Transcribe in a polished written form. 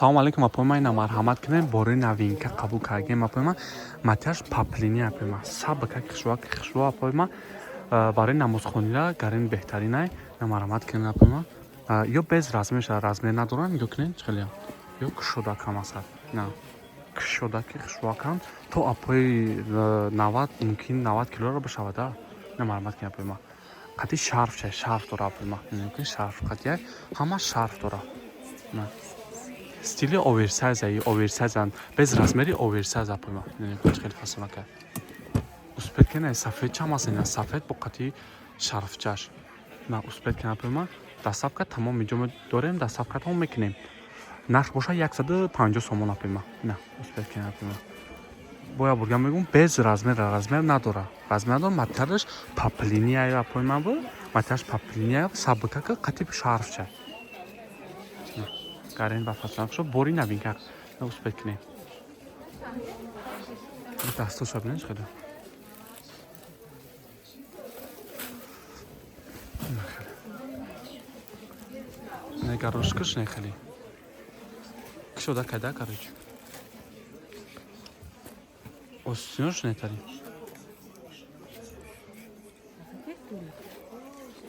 Салом алейкум, апои ман, ина марҳамат кунем, бори новинка қабул кардем, апои ман. Матяш паплини, апои ман, сабака хушвак хушво, апои ман, барои намозхонира гарин беҳтаринай. Ина марҳамат кунем, апои ман. Ё без размер шуда, размер надорам, нигоҳ кунем, чӣ ё кушодакам асад на кушодаки хушвакам то апои 90, мумкин 90 килоро бишавада. Ина марҳамат кунем, апои ман, қати шарф чай, шарф дора, апои ман, шарф қатияк, ҳама шарф дора. Стили оверсайз, оверсайзан, без размери оверсайз, апои ман, хеле фасонака. Успеть кена, сафед чам аст, ина сафед бо қати шарфчаш на. Успеть кена, апои ман, доставка тамом иҷо дорем, доставка тамом мекунем. Нарх боша 150 сомон, апои ман. На, успеть кена, апои ман. Боя бургам мегум, без размер, размер надора, размер надора. Материалаш паплиния, апои ман, бу материалаш паплиния, сабукака, қати шарфча, гарен ба фасонакшо, бори новинка. Успеть кунем. Дастоша бинеш, хеле не гарошкаш, не хеле кишода кайда, короче, остинош нетари.